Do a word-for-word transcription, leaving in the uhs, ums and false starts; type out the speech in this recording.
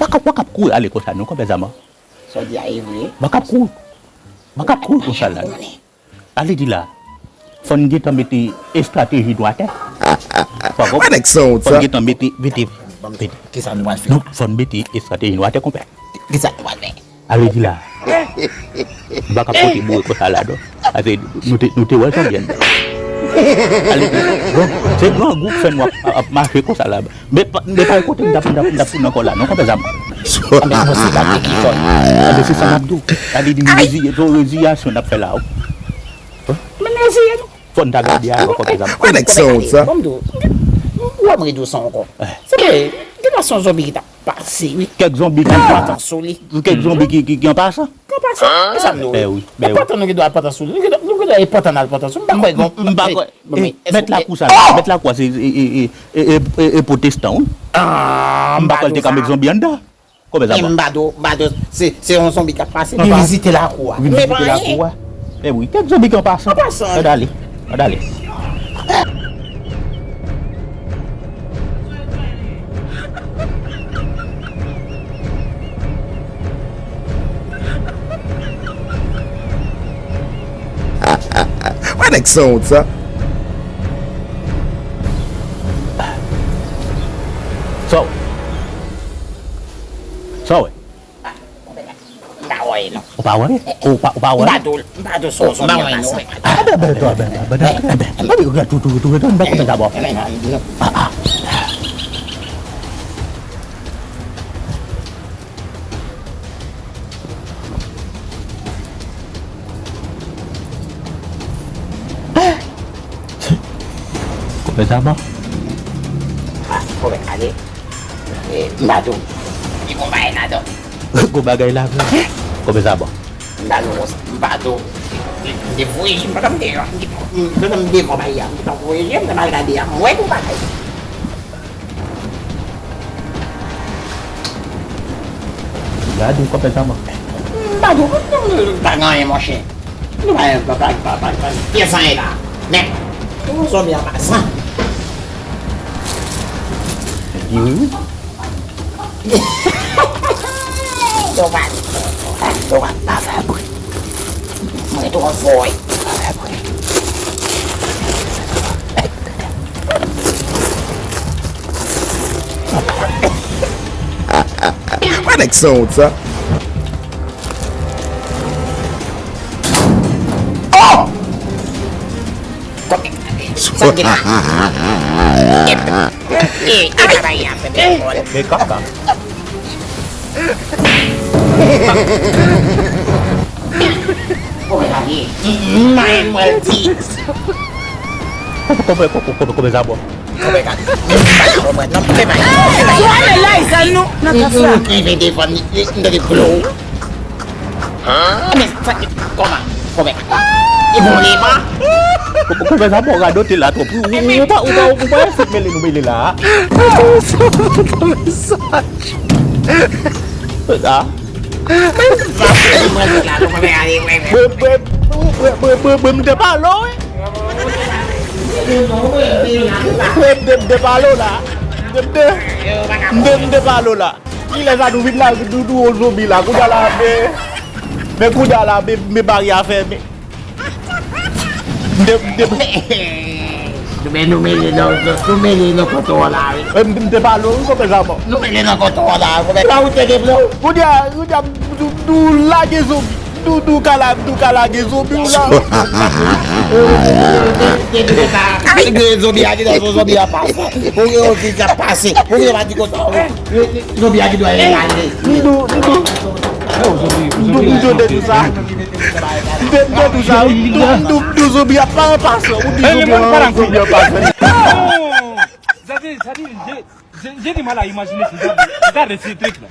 Ka w p ap kouri ale konsa non, konpè Zama. Sa w di a e vre. M p ap kouri. M p ap kouri konsa la. Ale di la. Fò n gentan mete estrateji nou atè. Fò, fò, fò n gentan mete, mete, mete. Kisa nou pral fè? Nou, fò n mete estrateji nou atè, konpè. Kisa nou pral fè? Ale di la. M pa ka pote boure konsa la, non. Ase nou te, nou te wè sa byen. Ale di, bon, se grangou k fè nou ap, ap mache konsa la. Men pa, men pa kote m t ap, m t ap, m t ap tounen ankò la, non, konpè Zama. Anben, bon, se pa te ki fò. Anben, se sa m ap di w. Sa vle di, nou reziye, se yon reziyasyon n ap fè la, wi. Men reziye nou. Fò n ta gade avan, konpè Zama. Wè nèg sa wont sa. Bon, m di w, ou wè m ri dous ankò. Se vre, gen yon zonbi ki t ap pase, wi. Kèk zonbi ki an pasan. Kèk zonbi ki, ki, ki an pasan. Ki an pasan? E sa m di w. Ben wi, ben wi. Pantan nou gen dwa al pantan sou li. Nou gen dwa, nou gen dwa al pantan, al pantan sou li. M pa kwè gen, m pa kwè. Mèt lakou sa, mèt lakou a se, e, e, e pwotestan, wi. M pa kwè l te ka met zonbi anndan. Konbyen sa pran? M ba do, m ba do, se, se yon zonbi k ap pase, li vizite lakou a. Vin vizite lakou a. E wi, kèk zonbi ki an pasan. An pasan. Gad ale, gad ale. Wè nèg sa wont sa. Sa w, sa w wè? M pa wè non. Ou pa wè? Ou pa, ou pa wè? M pa do, m pa do sou zonbi an pasan. Enben, enben, enben, enben, enben, enben, enben, tou, tou, tou, tou, m pa kontan dabò. Ah, ah. Konbyen sa pran? Konbyen ale? E, m pa tou. Li gon bagay ladan. Gon bagay ladan. Konbyen sa pran? M pa tou, m pa tou. M te voye je m pandan m te, pandan m devan bagay a, m te voye je m, m te mal gade a, m wè gon bagay. Gade, konbyen sa pran? M pa tou, m pa gen anyen, monchè. Nou pa, pa, pa, pa, pa, pa, pyès anyen la. Men, nou zonbi an pasan. Wi, wi. Dommaj. Dommaj, pa fè bri. Mwen twò fò, wi. Pa fè bri. Wè nèg sa wont sa. Oh! Sa ki la? E, e, e, travay a fè bèl. Men kaka. Konbyen sa ye? M, m, m, mwen di. Konbyen, konbyen, konbyen, konbyen sa pran? Konbyen sa? M pa konprann non, m fè bay. Ou ale la, Izal, nou nan kas la. M rive devan li, li, m tande glou. Men sa ki, kòman? Kòman? Li bon, li bon? Kòman sa bon, radote la twòp. Ou, ou, ou pa, ou pa, ou pa eseye mele nou mele la. Ah. Mwen, mwen, mwen, mwen, mwen, mwen, mwen, mwen, m te pale w, wi. Mwen, m te, m te pale w la. M te, m te, m te, m te pale w la. Kilè sa nou vin la, nou, nou, yon zonbi la. Kounye a la, men, men kounye a la, men, men baryè a fèmen. M te, m te, nou, men nou mele nan, nou, nou mele nan konton an la, wi. E, m, m te pale w, wi, konbyen sa pran? Nou mele nan konton an la, konbyen sa ou te gen plan? Kounye a, kounye a, nou, nou lage zonbi. Nou, nou ka la, nou ka lage zonbi w la. Gen zonbi a gentan, se yon zonbi a pase. Ou gen yon ki ap pase. Ou gen pa di konsa, wi. Zonbi a gentan ale. Nou, nou, nou. M te, m te di w sa. M te, m te di w sa. M te, m te, m te di zonbi a pa an pasan. Ou di zonbi a, zonbi a pasan. Sa di, sa di, je, je, je di mal a imajine si sa, sa de se trik la.